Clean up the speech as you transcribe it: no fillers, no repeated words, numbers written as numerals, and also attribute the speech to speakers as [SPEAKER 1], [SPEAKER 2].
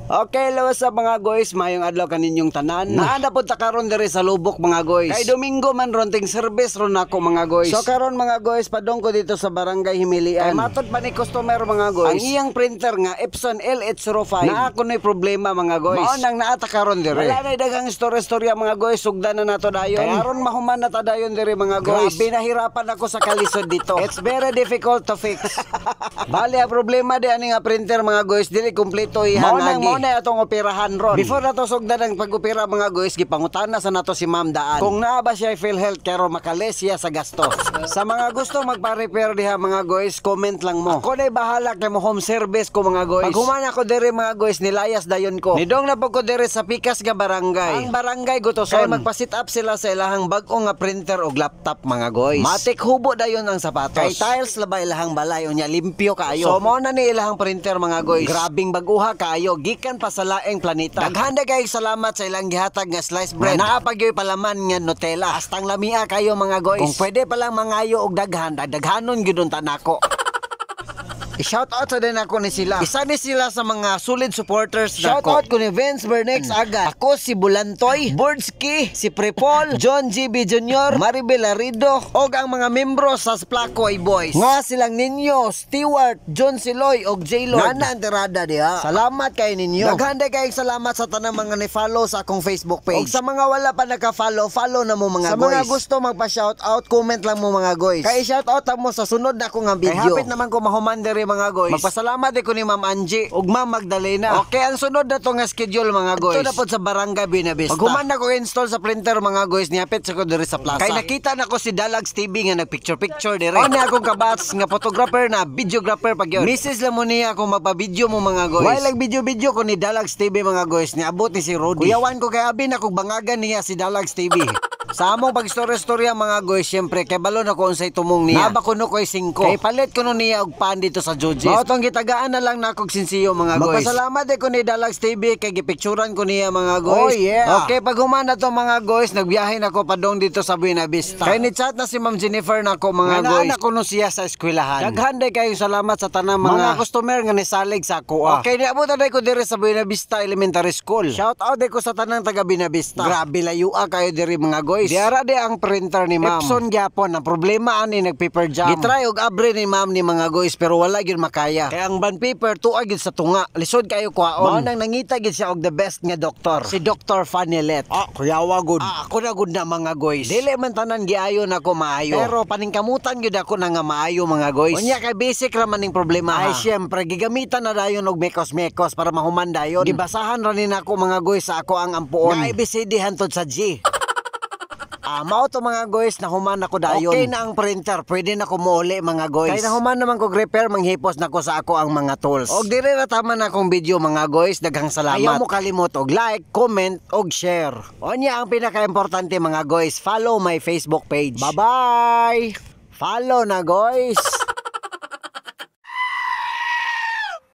[SPEAKER 1] Okay, hello sa mga guys, mayong adlaw kaninyong tanan. Naa na pud ta karon diri sa Lubok, mga guys. Kay Domingo man ron, ting service ron nako, mga guys. So karon, mga guys, padong ko dito sa Barangay Himilian. Kay matod pa ni customer, mga guys, ang iyang printer nga Epson L805 naa kunoy problema, mga guys. Mao nang naa ta karon diri. Wala na daghang istorya-istorya, mga guys, sugdan na nato dayon. Kay aron mahuman na ta dayon diri, mga guys. Grabe, nahirapan ako sa kalisod dito. It's very difficult to fix. Bale, ang problema di ani nga printer, mga guys, dili kumpleto ihang. Mao nang mao na atong operahan ron. Before nato sugdan ang pag-opera, mga guys, gipangutana sa nato si Ma'am daan kung naa ba siya PhilHealth kay maka-less siya sa gastos. Sa mga gusto magpa-repair diha, mga guys, comment lang mo. Ako na'y bahala kay mo home service ko, mga guys. Pag human ako diri, mga guys, nilayas dayon ko. Nidong na pud ko diri sa pikas nga barangay. Ang Barangay Gutoson. Kay magpa-set up sila sa ilahang bag-o nga printer og laptop, mga guys. Matik hubo dayon ang sapatos. Kay tiles labay ilahang balay, unya limpyo kaayo. So mao na ni ilahang printer, mga guys. Grabing baguha kaayo gikan pa sa laing planeta. Daghan na kaayo salamat sa ilang gihatag nga slice bread. Naa pa gyoy palaman nga Nutella. Hastang lamia kayo, mga guys. Kung pwede pa lang mangayo og daghan, daghanon gyud unta nako. I-shout out sa din ako ni sila. Isa ni sila sa mga solid supporters. Shout out ko ni Vince Bernex Agat. Ako si Bulantoy, Bordski, si Prepol, John GB Jr., Maribel Larido, og ang mga membro sa Splakoy Boys. Nga silang ninyo, Stewart, John Siloy, og J. Lord. Nana ang tirada diha. Salamat kay ninyo. Daghan day kayong salamat sa tanang mga ni-follow sa akong Facebook page. Og sa mga wala pa naka-follow, follow na mo, mga sa guys. Mga gusto magpa-shout out, comment lang mo, mga guys. Kay shout out mo sa sunod na ko nga video. Kay hapit naman ko mahuman diri, mga guys. Magpasalamat ko ni Ma'am Angie ug Ma'am Magdalena. Okay, ang sunod na to nga schedule, mga guys. Ito na pod sa Barangay Buenavista. Pag human na ko install sa printer, mga guys, nihapit sa ko diri sa plaza. Kay nakita na ko si Dalags TV nga nagpicture picture diri. Ano akong kabats nga photographer na videographer pag yun. Mrs. Lamonia kung magpa-video mo, mga guys. While video-video ko ni Dalags TV, mga guys, niabot ni si Rody. Kuyawan ko kay abi na kog bangagan niya si Dalags TV. Sa among pag-istorya-istorya, mga guys, syempre, kay balo na ko unsay tumong niya. Naba kuno ko'y 5. Kay palit kuno niya og pan dito sa Jojis. Mao tong gitagaan na lang nakog sinsiyo, mga guys. Magpasalamat ko ni Dalags TV kay gipicturan ko niya, mga guys. Oh yeah. Okay, pag human na to, mga guys, nagbiyahe na ko padong dito sa Buena Vista. Kay ni chat na si Ma'am Jennifer nako, mga guys. Naa kuno siya sa eskwelahan. Daghan day kayo salamat sa tanang mga customer nga nisalig sa ako. Ah. Okay, niabot na ko diri sa Buena Vista Elementary School. Shout out day ko sa tanang taga Buena Vista. Grabe layua kayo diri, mga guys. Diara di ang printer ni Ma'am. Epson gyapon ang problema ani, nag paper jam. Gitry og abre ni Ma'am ni, mga guys, pero wala gyud makaya. Kay ang bond paper tuwa gyud sa tunga. Lisod kayo kuhaon. Mao nang nangita gyud siya og the best nga doktor. Si Dr. Fanilet. Ah, kuyawa gud. Ah, ako na gud na, mga guys. Dili man tanan giayo nako maayo. Pero paningkamutan gyud ako na nga maayo, mga guys. Unya kay basic ra man ning problema. Ay syempre gigamitan na dayon og mekos-mekos para mahuman dayon. Gibasahan ra ni nako, mga guys, sa ako ang ampuon. Nga ABCD hantod sa G. Ah, mao to, mga guys, nahuman ako dayon. Okay na ang printer, pwede na ko muuli, mga guys. Kay nahuman naman ko repair, manghipos na ko sa ako ang mga tools. Og dire ra tama na akong video, mga guys, daghang salamat. Ayaw mo kalimot og like, comment og share. Onya ang pinaka-importante, mga guys, follow my Facebook page. Bye-bye. Follow na, guys.